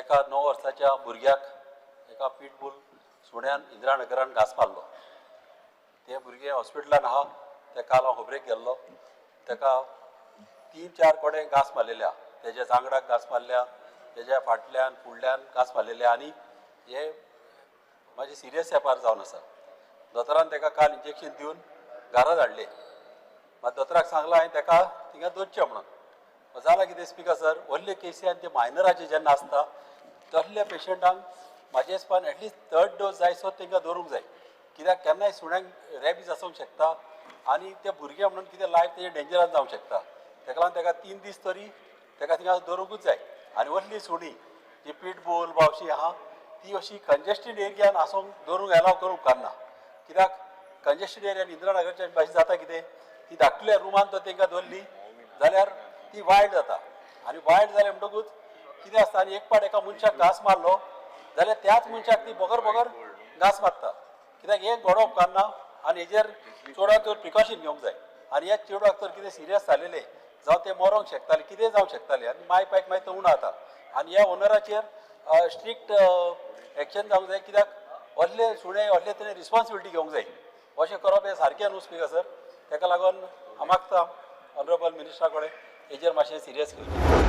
एका 9 वर्साच्या भुरग्याक एका पिटबूल सुण्यान इंदिरानगरान घांस मारलो. तें भुरगें हॉस्पिटलान आहा. तेका काल हांव खबरेक गेल्लो. तेका 3-4 कडेन घांस मारलेल्या, तेज्या जांगडाक घांस मारल्या, तेज्या फाटल्यान फुडल्यान घांस मारलेले आनी हे मातशें सिरियस एपार जावन आसा. दोतोरान तेका काल इंजेक्शन दिवन घरा धाडले. मात दोतोराक सांगलां हांवें तेका थिंगा दवरचें म्हणून. जालां कितें स्पिकर सर, व्हडले केसी आनी ते मायनराचे जेन्ना आसता तसल्या पेशंटांक म्हाजे हिसपान एटलिस्ट थर्ड डोस जायसो तांकां दवरूंक जाय. कित्याक केन्नाय सुण्यांक रेबीज आसूंक शकता आनी ते भुरगे म्हणून कितें लायफ तेजें डेंजरान जावंक शकता. तेका लागून तेका 3 दीस तरी तेका थिंगा दवरूंकूच जाय. आनी व्हडली सुणी जी पिटबूल वा अशी आहा ती अशी कंजेस्टेड एरियान आसूंक दवरूंक एलाव करूंक उपकारना. कित्याक कंजेस्टेड एरियान इंदिरानगरच्या भाशेन जाता कितें, ती धाकटुल्या रुमान तर तांकां दवरली जाल्यार ती वायल्ड जाता आनी वायल्ड जालें म्हणटकूच कितें आसता, आनी एक पाट एका मनशाक घांस मारलो जाल्यार त्याच मनशाक ती बगर बगर घांस मारता. कित्याक हें घडोवप उपकारना आनी हेजेर चडांत चड प्रिकॉशन घेवंक जाय. आनी ह्या चेडवाक तर कितें सिरियस जालेलें जावं तें मरोंक शकतालें, कितेंय जावंक शकतालें आनी माय पायक मागीर तो उणो जाता. आनी ह्या ओनराचेर स्ट्रिक्ट एक्शन जावंक जाय. कित्याक व्हडले सुणे व्हडले तेणें रिस्पॉन्सिबिलिटी घेवंक जाय. अशें करप हें सारकें न्हू स्पिकर सर. तेका लागून हांव मागता ऑनरेबल मिनिस्टरा कडेन हेजेर मातशें सिरियस घेवचें.